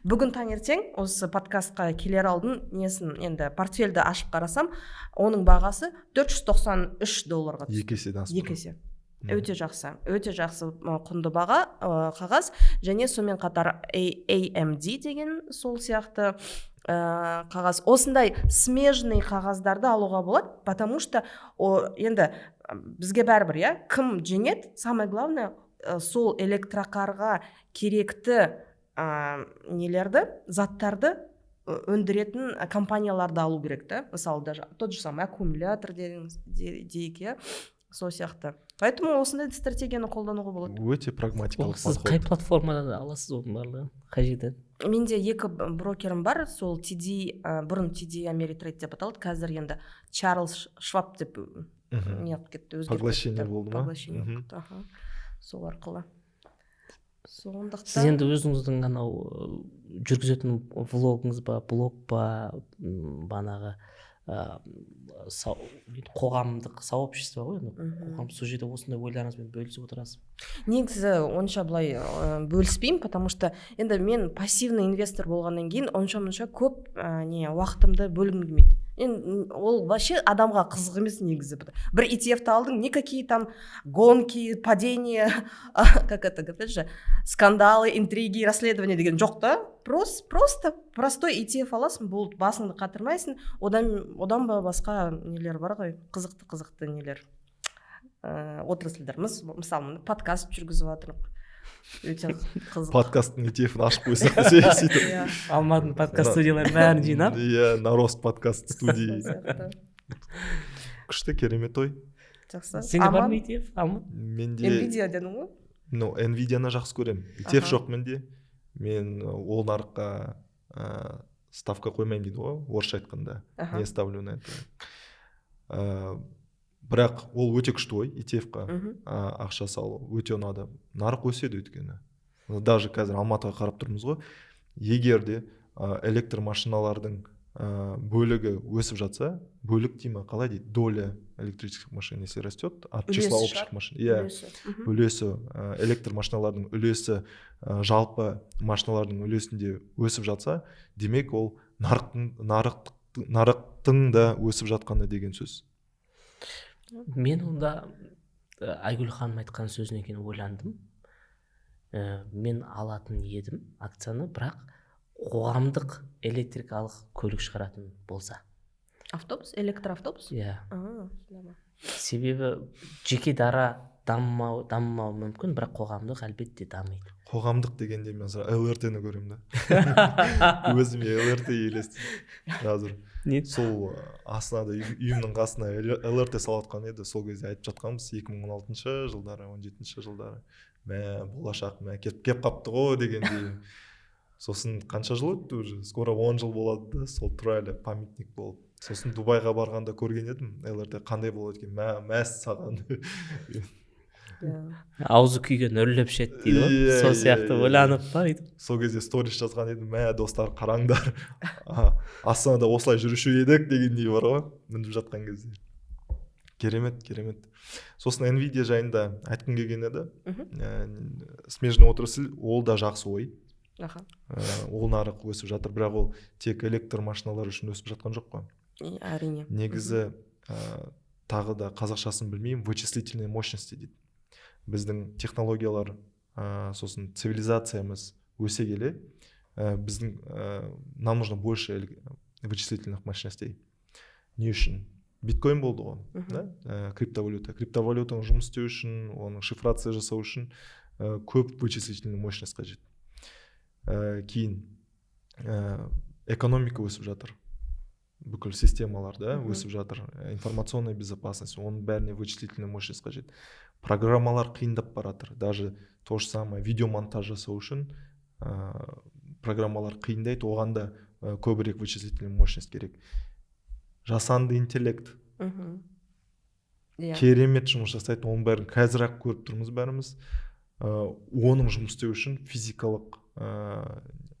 Бүгін таңертең осы подкастқа келер алдын несін, енді портфельді ашып қарасам, оның бағасы 493 долларға түсті. Екі еседен асып Екі тұр. есе. Өте жақсы, өте жақсы, құнды баға, қағаз. Және сонымен қатар AMD деген сол сияқты қағаз. Осындай смежный қағаздарды алуға болады, потому что енді бізге бәрібір, иә, кім жеңеді. Самое главное, сол электрокарға керекті нелерді, заттарды өндіретін компанияларды алу керек та. Мысалы, даже тот же самый аккумулятор дейік, иә, сол сияқты. Поэтому осындай стратегияны қолдануға болады. Өте прагматикалық Ол сіз қай подход. платформадан аласыз оның барлығын, қай жерден? Менде екі брокерім бар, сол TD, бұрын TD Ameritrade деп аталды, қазір енді Чарльз Шваб деп не қылып кетті, өзгеріп Поглощение кетті. болды ма? Поглощение болып кетті, аха, сол арқылы. Сондықтан Сіз енді өзіңіздің анау жүргізетін влогыңыз ба, блог па, бағанағы қоғамдық сообщество ғой енді, қоғам, сол жерде осындай ойларыңызбен бөлісіп отырасыз. Негізі онша былай бөліспеймін, потому что енді мен пассивный инвестор болғаннан кейін онша мұнша көп не уақытымды бөлгім келмейді. Енді ол вообще адамға қызық емес негізі. Бір ETF-ті алдың, никакие там гонки, падения, как это говорят же, скандалы, интриги, расследование деген жоқ та. Просто простой ETF аласың, болды, басыңды қатырмайсың. Одан ба басқа нелер бар ғой, қызықты қызықты нелер, отрасльдер. Мысалы, міне, подкаст жүргізіп жатырмық, өте қызық. Подкасттың ETF-ін ашып қойсақ десе, сөйтіп. Иә, Алматының подкаст студияларын бәрін жинап. Иә, на рост подкаст студии. Сол сияқты. Күшті, керемет ой. Жақсы. Сенде бар Аман? ма ETF, Алмат? Менде Nvidia дедің ғой. Ну, Nvidia-ны жақсы көремін. ETF жоқ менде. Мен ол нарыққа ставка қоймаймын дейді ғой орысша айтқанда. Не ставлю на это. Бірақ ол өте күшті ой, ETF-қа ақша салу өте ұнады. Нарық өседі, өйткені даже қазір Алматыға қарап тұрмыз ғой. Егер де электр машиналардың бөлігі өсіп жатса, бөлік дей ма, қалай дейді, доля электрических машин если растет от числа Үлесі общих шығар. машин, иә. Үлесі. Үлесі, электр машиналардың үлесі жалпы машиналардың үлесінде өсіп жатса, демек ол нарықтың да өсіп жатқаны деген сөз. Мен онда Айгүл ханым айтқан сөзінен кейін ойландым. Мен алатын едім акцияны, бірақ қоғамдық электрикалық көлік шығаратын болса. Автобус, электроавтобус? Иә. А, сонда ма? Себебі жеке дара дамымауы мүмкін, бірақ қоғамдық, әлбетте, дамиды. Қоғамдық дегенде мен LRT ні көремін да, өзіме LRT елестейді қазір. Не? Сол Астанада үйімнің қасына LRT салып жатқан еді. Сол кезде айтып жатқанбыз, 2016 жылдары, 17 жылдары, мә, болашақ, мә, келіп қалыпты ғой дегендей. Сосын қанша жыл өтті, уже скоро 10 жыл болады да, сол тұр әлі памятник болып. Сосын Дубайға барғанда көрген едім LRT қандай болады екен, мә, мәссаған. Аузы күйген үрлеп ішеді дейді ғой, сол сияқты ойланып па өйтіп. Сол кезде сторис жазған едім: мә, достар, қараңдар, Астанада осылай жүруші едік дегендей бар ғой мініп жатқан кезде. Керемет, керемет. Сосын Nvidia жайында айтқым келген еді. Смежный отрасль, ол да жақсы ой. Ол нарық өсіп жатыр, бірақ ол тек электр машиналар үшін өсіп жатқан жоқ қой. Әрине. Негізі тағы да қазақшасын білмеймін, вычислительные мощности дейді. Біздің технологиялар, сосын цивилизациямыз өсе келе, біздің нам нужно больше вычислительных мощностей. Не үшін? Биткоин болды ғой, да? Криптовалюта. Криптовалютаның жұмыс істеу үшін, оның шифрация жасау үшін көп вычислительный мощность қажет. Кейін экономика өсіп жатыр, бүкіл системалар да өсіп жатыр. Информационная безопасность, оның бәріне вычислительный мощность қажет. Программалар қиындап бара жатыр, даже то же самое видеомонтаж жасау үшін программалар қиындайды, оған да көбірек вычислительный мощность керек. Жасанды интеллект Иә. керемет жұмыс жасайды, оның бәрін қазір ақ көріп тұрмыз бәріміз. Оның жұмыс істеу үшін физикалық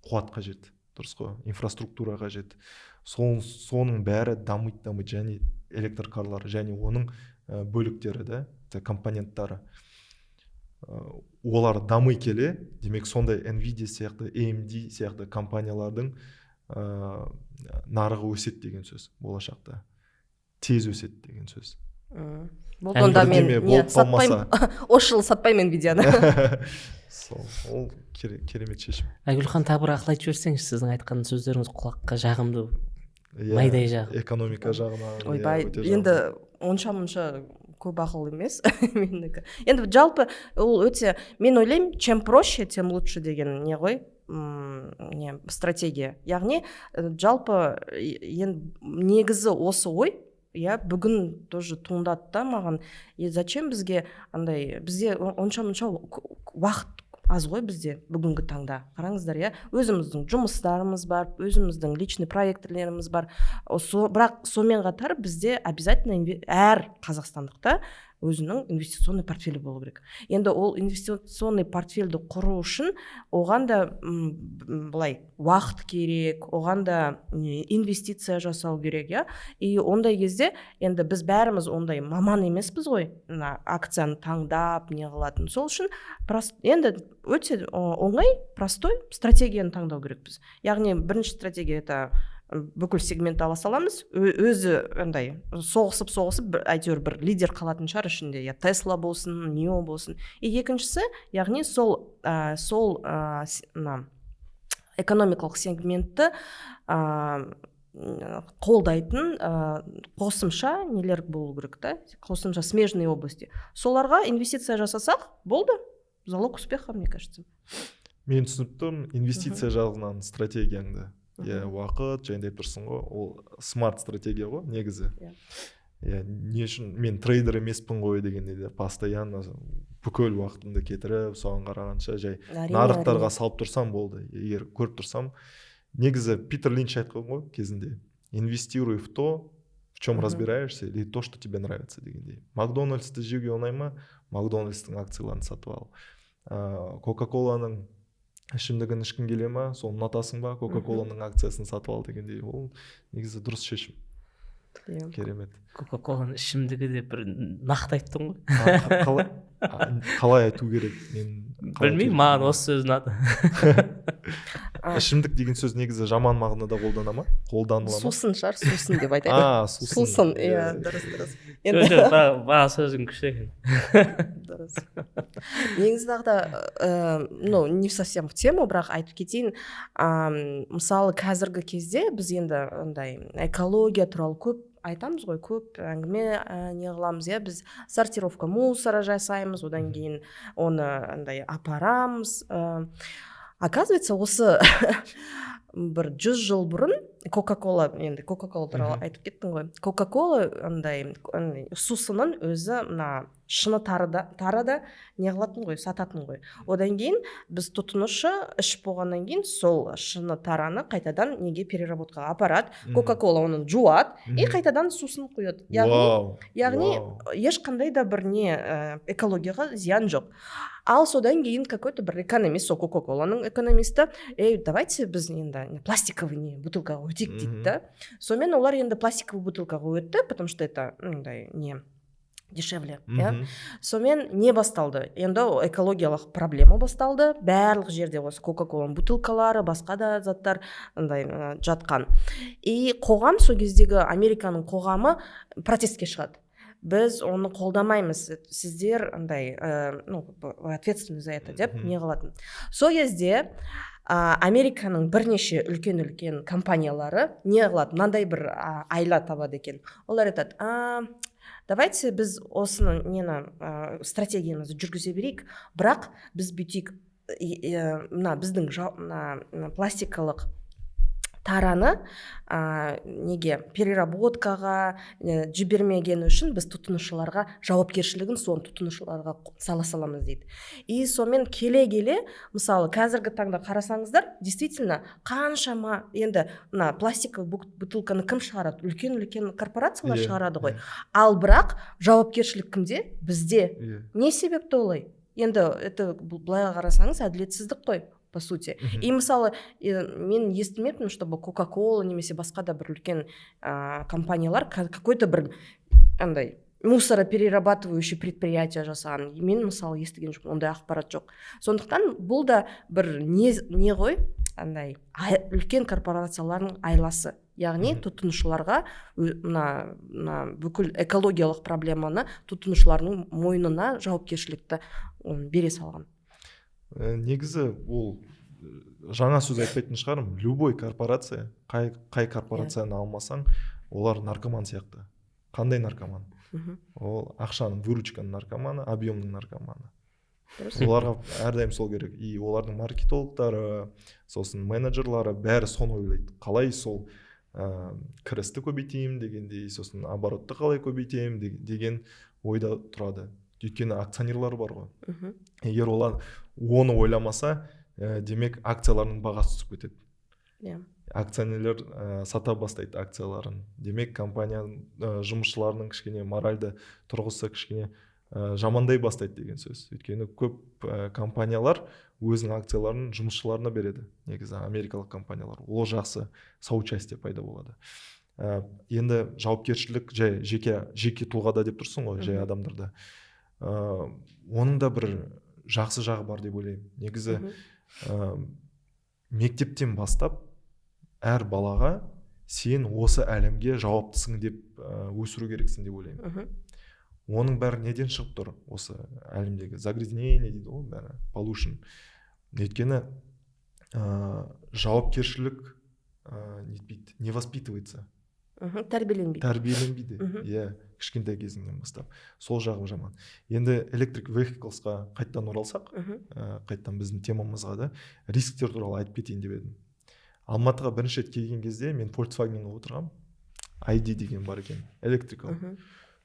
қуат қажет, дұрыс қой, инфраструктура қажет. Соның бәрі дамиды, дамиды, және электрокарлар, және оның бөліктері да, это компоненттары. Олар дами келе, демек, сондай Nvidia сияқты, AMD сияқты компаниялардың нарығы өседі деген сөз, болашақта тез өседі деген сөз. Болды онда, мен Бірдеме не болып сатпаймын. қалмаса. Осы жылы сатпаймын Nvidia'ны. Сол ол керемет шешім. Айгүл ханым, тағы бір ақыл айтып жіберсеңізші, сіздің айтқан сөздеріңіз құлаққа жағымды, Иә, майдай жағып. Экономика жағынан, иә, Ойбай, өте енді жағымды. онша мұнша көп ақыл емес менікі. Енді жалпы ол өте, мен ойлаймын, чем проще, тем лучше деген не ғой, не стратегия. Яғни жалпы енді негізі осы ой, иә, бүгін тоже туындады да маған. И зачем бізге андай, бізде онша мұнша уақыт аз ғой бізде бүгінгі таңда, қараңыздар, иә, өзіміздің жұмыстарымыз бар, өзіміздің личный проектілеріміз бар. Бірақ сонымен қатар бізде обязательно әр қазақстандықта өзінің инвестиционный портфелі болу керек. Енді ол инвестиционный портфельді құру үшін оған да былай уақыт керек, оған да не, инвестиция жасау керек, иә. И ондай кезде енді біз бәріміз ондай маман емеспіз ғой, мына акцияны таңдап не қылатын. Сол үшін енді өте оңай, простой стратегияны таңдау керекпіз. Яғни бірінші стратегия — это бүкіл сегментті ала саламыз, өзі андай соғысып соғысып бір, әйтеуір бір лидер қалатын шығар ішінде, я Тесла болсын, Нио болсын. И екіншісі, яғни сол сол мына экономикалық сегментті қолдайтын қосымша нелер болу керек та, қосымша смежные области, соларға инвестиция жасасақ болды, залог успеха, мне кажется. Мен түсініп тұрмын инвестиция жағынан стратегияңды, иә. Уақыт жайында айтып тұрсың ғой, ол смарт стратегия ғой негізі. Иә, не үшін мен трейдер емеспін ғой дегенде де, постоянно бүкіл уақытымды кетіріп, соған қарағанша жай нарықтарға салып тұрсам болды. Егер көріп тұрсам, негізі Питер Линч айтқан ғой кезінде: инвестируй в то, в чем разбираешься, или то, что тебе нравится дегендей. Макдональдсты жеуге ұнай ма? Макдональдстың акцияларын сатып ал. Кока Коланың ішімдігін ішкің келе ма? Соны ұнатасың ба? Кока Коланың акциясын сатып ал дегендей. Ол негізі дұрыс шешім. Керемет. Кока Коланың ішімдігі деп бір нақты айттың ғой. Қалай айту керек мен? Қалай Білмеймін, айту маған керек? осы сөз ұнады. Ішімдік деген сөз негізі жаман мағынада қолдана ма, қолданыла ма? Сусын шығар, сусын деп айтайық. А, сусын. Сусын, иә, дұрыс. Жоқ, Енді жоқ, бағана сөзің күшті екен. Дұрыс. Негізі тағы да, ну, не совсем в тему, бірақ айтып кетейін. Мысалы, қазіргі кезде біз енді андай экология туралы көп айтамыз ғой, көп әңгіме не қыламыз, иә, біз сортировка мусора жасаймыз, одан кейін оны андай апарамыз. Оказывается, осы бір 100 жыл бұрын Кока Кола, енді Кока Кола туралы айтып кеттің ғой, Кока Кола андай сусынын өзі мына шыны тарыда не қылатын ғой, сататын ғой. Одан кейін біз, тұтынушы, ішіп болғаннан кейін сол шыны тараны қайтадан неге, переработкаға апарады. Кока Кола оны жуады и қайтадан сусын құяды, яғни яғни ешқандай да бір не, экологияға зиян жоқ. Ал содан кейін какой то бір экономист, сол Кока Коланың экономисті: «Ей, давайте біз енді пластиковый не бутылкаға өтейік», — дейді да. Сонымен олар енді пластиковый бутылкаға өтті, потому что это мындай не дешевле, иә. Сонымен не басталды? Енді экологиялық проблема басталды. Барлық жерде осы Кока Коланың бутылкалары, басқа да заттар андай жатқан. И қоғам, сол кездегі Американың қоғамы протестке шығады: «Біз оны қолдамаймыз, сіздер андай ну, вы ответственны за это», — деп. Не қылатын. Сол кезде Американың бірнеше үлкен үлкен компаниялары не қылады, мынандай бір айла табады екен. Олар айтады: «Давайте біз осыны нені, стратегиямызды жүргізе берейік, бірақ біз бүйтейік, мына біздің мына пластикалық тараны неге, переработкаға жібермегені үшін біз тұтынушыларға жауапкершілігін, соны тұтынушыларға сала саламыз», — дейді. И сонымен келе келе, мысалы, қазіргі таңда қарасаңыздар, действительно, қаншама енді мына пластиковый бутылканы кім шығарады? Үлкен үлкен корпорациялар шығарады ғой. Ал бірақ жауапкершілік кімде? Бізде. Не себепті олай енді? Это былай қарасаңыз, әділетсіздік қой, по сути. И мысалы, мен естімеппін, чтобы Кока Кола немесе басқа да бір үлкен компаниялар какой то бір андай мусороперерабатывающий предприятие жасаған. Мен, мысалы, естіген жоқпын, ондай ақпарат жоқ. Сондықтан бұл да бір не ғой, андай үлкен корпорациялардың айласы, яғни тұтынушыларға мына бүкіл экологиялық проблеманы тұтынушылардың мойнына жауапкершілікті бере салған. Негізі ол жаңа сөз айтпайтын шығармын, любой корпорация, қай корпорацияны алмасаң, олар наркоман сияқты. Қандай наркоман? Ол ақшаның, выручканың наркоманы, объемның наркоманы. Оларға әрдайым сол керек. И олардың маркетологтары, сосын менеджерлары, бәрі соны ойлайды: қалай сол кірісті көбейтейін дегендей, сосын оборотты қалай көбейтемін деген ойда тұрады, өйткені акционерлар бар ғой. Егер олар оны ойламаса, демек, акцияларының бағасы түсіп кетеді. Акционерлер сата бастайды акцияларын, демек, компания жұмысшыларының кішкене моральды тұрғысы кішкене жамандай бастайды деген сөз. Өйткені көп компаниялар өзінің акцияларын жұмысшыларына береді, негізі, америкалық компаниялар. Ол жақсы, соучастие пайда болады. Енді жауапкершілік жай жеке тұлғада деп тұрсың ғой, жай адамдарда. Оның да бір жақсы жағы бар деп ойлаймын негізі. Мектептен бастап әр балаға сен осы әлемге жауаптысың деп өсіру керексің деп ойлаймын. Оның бәрі неден шығып тұр? Осы әлемдегі загрязнение дейді ғой, бәрі pollution. Өйткені жауапкершілік нетпейді, не воспитывается. Тәрбиеленбейді. Тәрбиеленбейді. Иә, кішкентай кезіңнен бастап. Сол жағы жаман. Енді electric vehicles-қа қайтадан оралсақ, қайтадан біздің темамызға да, рисктер туралы айтып кетейін деп едім. Алматыға бірінші рет келген кезде мен Volkswagenға отырғанмын, ID деген бар екен, electrical.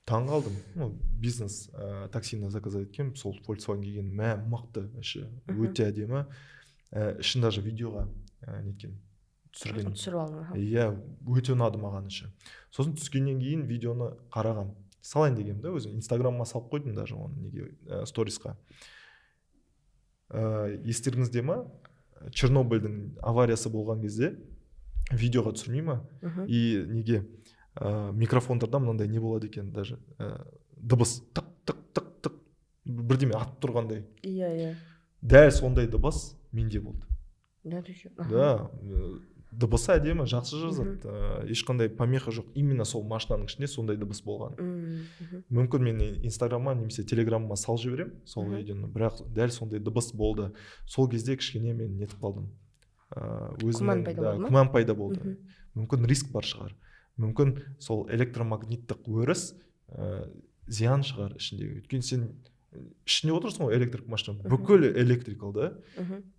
Таң қалдым. Ну, бизнес таксині заказать еткенмін, сол Volkswagen келген. Мә, мықты іші, өте әдемі. Ішін даже видеоға неткен, түсірген. Түсіріп алдың, аха. Иә, өте ұнады маған іші. Сосын түскеннен кейін видеоны қарағам, салайын дегенмін да, өзім Инстаграмыма салып қойдым даже оны, неге, сторисқа. Естеріңізде ма, Чернобыльдің авариясы болған кезде видеоға түсірмей ма? И неге, микрофондарда мынандай не болады екен, даже дыбыс тық тық тық тық, бірдеме атып тұрғандай. иә иә Дәл сондай дыбыс менде болды. Да, ты чё? Аха. Да, дыбысы әдемі, жақсы жазады, ешқандай помеха жоқ. Именно сол машинаның ішінде сондай дыбыс болған. Мүмкін, мен Инстаграмға немесе Телеграмға салып жіберемін сол видеоны, бірақ дәл сондай дыбыс болды. Сол кезде кішкене мен нетіп қалдым, Күмән өзімнің пайда да, болды ма? Күмән пайда болды. Мүмкін, риск бар шығар, мүмкін, сол электромагниттік өріс зиян шығар ішіндегі, өйткені сен ішінде отырсың ғой электрик машина, бүкіл электрикал да,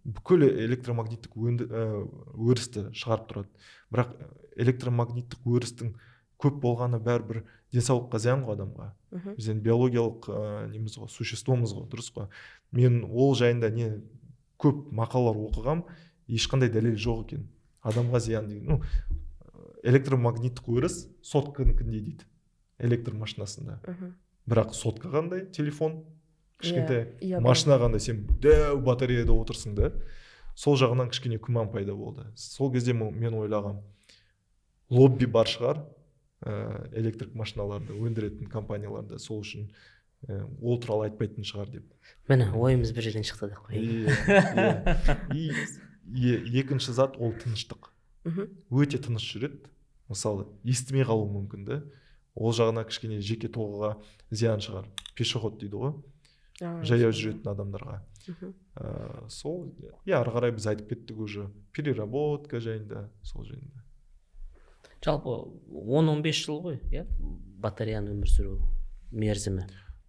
бүкіл электромагниттік өрісті шығарып тұрады. Бірақ электромагниттік өрістің көп болғаны бәрібір денсаулыққа зиян ғой адамға. Біз енді биологиялық неміз ғой, существомыз ғой, дұрыс қой? Мен ол жайында не көп мақалалар оқығам, ешқандай дәлел жоқ екен адамға зиян деген. Ну, электромагниттік өріс сотканікіндей дейді электр машинасында. Бірақ сотка қандай, телефон кішкентай, Иә, иә, машина қандай, сен дәу батареяда отырсың да. Сол жағынан кішкене күмән пайда болды. Сол кезде мен ойлағам, лобби бар шығар электрик машиналарды өндіретін компанияларда, сол үшін ол туралы айтпайтын шығар деп. Міне, ойымыз бір жерден шықты деп қояйын. Иә. И екінші зат ол тыныштық. Өте тыныш жүреді, мысалы, естімей қалуы мүмкін да. Ол жағына кішкене жеке тұлғаға зиян шығар, пешеход дейді ғой, жаяу жүретін адамдарға. Сол, иә, ары қарай біз айтып кеттік уже переработка жайында, сол жайында. Жалпы 10-15 жыл ғой, иә, батареяның өмір сүру мерзімі?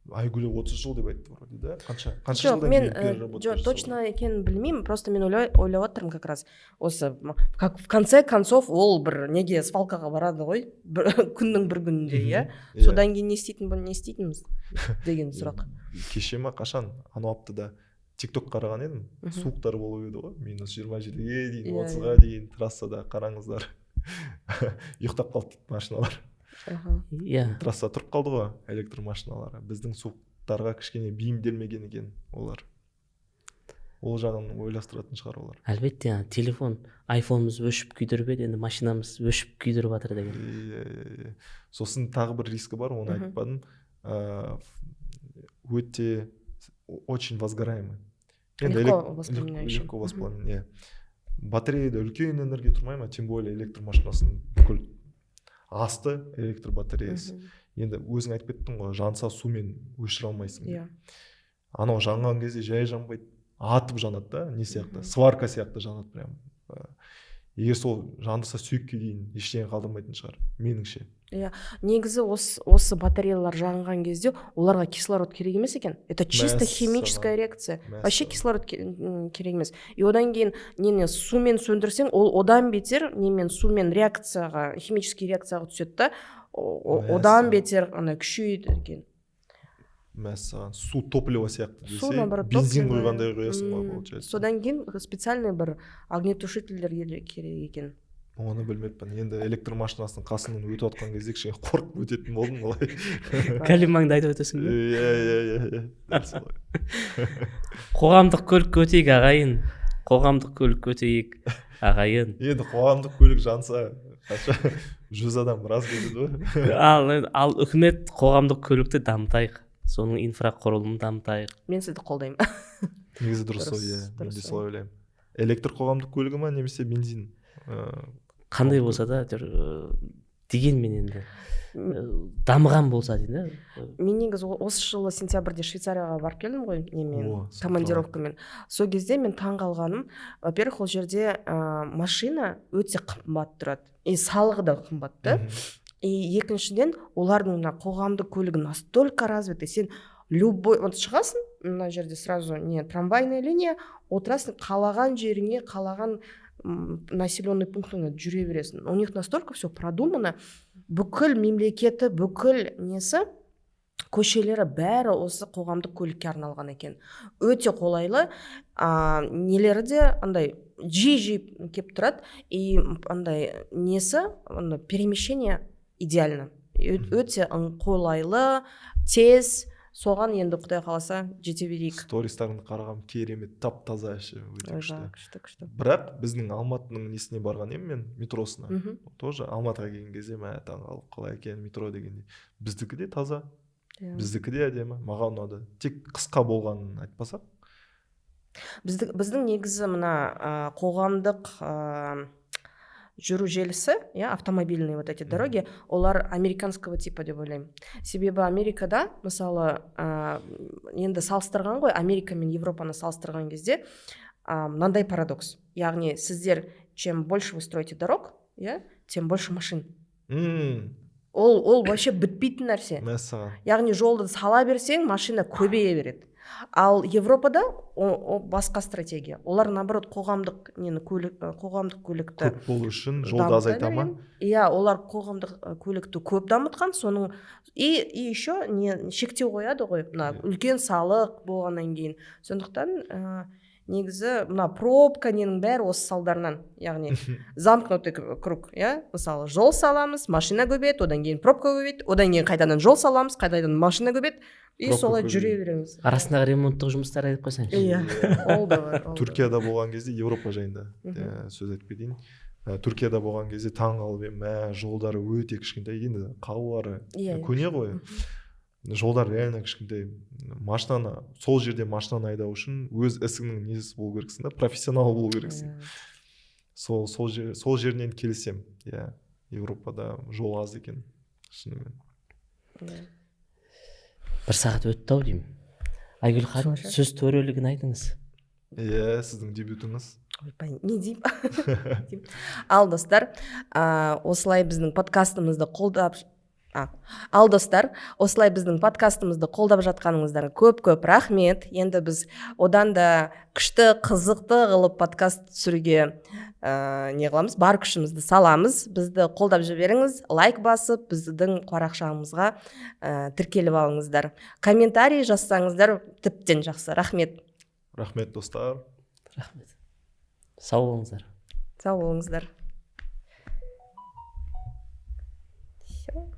Айгүл 30 жыл деп айтты вроде да. Қанша Жоқ, жылдан мен кейін переработка жоқ, жасалады? Точно екенін білмеймін, просто мен ойлап жатырмын как раз осы как в конце концов ол бір неге, свалкаға барады ғой бір, күннің бір күнінде, иә. Иә. Содан кейін не істейтінбіз деген сұрақ. Кеше ма, қашан, анау аптада Тик Ток қараған едім. Суықтар болып еді ғой, -27-ге дейін, 30-ға дейін. Трассада, қараңыздар, ұйықтап қалды дейді машиналар. Трассада тұрып қалды ғой электр машиналары. Біздің суықтарға кішкене бейімделмеген екен олар. Ол жағын ойластыратын шығар олар. Әлбетте, ана телефон, айфонымыз өшіп күйдіріп еді, енді машинамыз өшіп күйдіріп жатыр деген. Иә. Сосын тағы бір рискі бар, оны айтпадым. Өте очень возгораемый енді. Легко воспламеняющий. Легко воспламен, иә. Батареяда үлкен энергия тұрмай ма, тем более электр машинасының бүкіл асты электр батареясы. Енді өзің айтып кеттің ғой, жанса, сумен өшіре алмайсың деп. Анау жанған кезде жай жанбайды, атып жанады да, не сияқты, сварка сияқты жанады прям. Егер сол жандырса, сүйекке дейін ештеңе қалдырмайтын шығар, меніңше. Негізі осы батареялар жанған кезде оларға кислород керек емес екен, это чисто химическая реакция вообще. Кислород керек емес. И одан кейін нені сумен сөндірсең, ол одан бетер немен, сумен реакцияға, химический реакцияға түседі да, одан бетер ана күшейеді екен. Мәссаған, су топливо сияқты Су десе, наоборот бензин топливо. құйғандай құясың ғой, получается. Содан кейін специальный бір огнетушительдер керек екен. Оны білмеппін. Енді электр машинасының қасынан өтіп жатқан кезде кішкене қорқып өтетін болдым олай. Кәлимаңды айтып өтесің бе? Иә, дәл солай. Қоғамдық көлікке өтейік, ағайын, қоғамдық көлікке өтейік, ағайын. Енді қоғамдық көлік жанса, қанша жүз адам біраз кетеді ғой. Ал үкімет, қоғамдық көлікті дамытайық, соның инфрақұрылымын дамытайық. Мен сізді қолдаймын. Негізі дұрыс ой, иә, мен де Дұрыс. солай ойлаймын. Электр қоғамдық көлігі ма немесе бензин Қандай болса да, әйтеуір, дегенмен енді дамыған болса деймін да. Мен негізі осы жылы сентябрьде Швейцарияға барып келдім ғой немен, О, сол. командировкамен. Сол кезде мен таң қалғаным, во первых, ол жерде машина өте қымбат тұрады и салығы да қымбат та. И екіншіден, олардың мына қоғамдық көлігі настолько развитый, сен любой вот шығасың мына жерде, сразу не трамвайная линия, отырасың, қалаған жеріңе, қалаған населенный пунктіңе жүре бересің. У них настолько все продумано, бүкіл мемлекеті, бүкіл несі, көшелері, бәрі осы қоғамдық көлікке арналған екен. Өте қолайлы, нелері де андай жиі жиі келіп тұрады и андай несі, андай перемещение идеально. Өте қолайлы, тез. Соған енді, құдай қаласа, жете берейік. Стористарыңды қарағам, керемет, тап таза іші, өте күшті. Ойбай, күшті, күшті. Бірақ біздің Алматының несіне барған едім мен, метросына. Тоже Алматыға келген кезде, мә, таңқалып, қалай екен метро дегендей. Біздікі де таза, біздікі де әдемі, маған ұнады, тек қысқа болғанын айтпасақ. Біздің негізі мына қоғамдық жүру желісі, иә, автомобильные вот эти дороги, олар американского типа деп ойлаймын. Себебі Америкада, мысалы, енді салыстырған ғой, Америка мен Европаны салыстырған кезде мынандай парадокс. Яғни сіздер чем больше вы строите дорог, иә, тем больше машин. Ол вообще бітпейтін нәрсе. Мәссаған. Яғни жолды сала берсең, машина көбейе береді. Ал Европада о басқа стратегия. Олар наоборот қоғамдық нені, көлік, қоғамдық көлікті көп болу үшін жолды дамыта азайта ма? берген. Иә, олар қоғамдық көлікті көп дамытқан, соның и еще не шектеу қояды ғой, мына үлкен салық болғаннан кейін. Сондықтан негізі мына пробка ненің бәрі осы салдарынан, яғни замкнутый круг, иә. Мысалы, жол саламыз, машина көбейеді, одан кейін пробка көбейеді, одан кейін қайтадан жол саламыз, қайтадан машина көбейеді, и Пробка солай көбейеді. жүре береміз. Арасындағы ремонттық жұмыстар айтып қойсаңшы. Иә, ол да бар, ол да. Түркияда болған кезде, Европа жайында сөз айтып кетейін. Түркияда болған кезде таң қалып едім, жолдары өте кішкентай, енді қалалары Иә, иә. көне ғой. Жолдар реально кішкентай. Машинаны сол жерде машинаны айдау үшін өз ісіңнің несі болу керексің да, профессионал болу керексің. Сол сол жер, сол жерінен келісемін. Иә, Европада жол аз екен шынымен. 1 сағат өтті ау деймін. Айгүл ханым, Сонша. сөз төрелігін айтыңыз. Иә, сіздің дебютіңіз. Ойбай, не деймін? Ал достар, осылай біздің подкастымызды қолдап ал достар, осылай біздің подкастымызды қолдап жатқаныңыздарға көп-көп рахмет. Енді біз одан да күшті, қызықты қылып подкаст түсіруге не қыламыз, бар күшімізді саламыз. Бізді қолдап жіберіңіз, лайк басып, біздің парақшамызға тіркеліп алыңыздар. Комментарий жазсаңыздар тіптен жақсы. Рахмет. Рахмет, достар. Рахмет. Сау болыңыздар. Сау болыңыздар. Всё.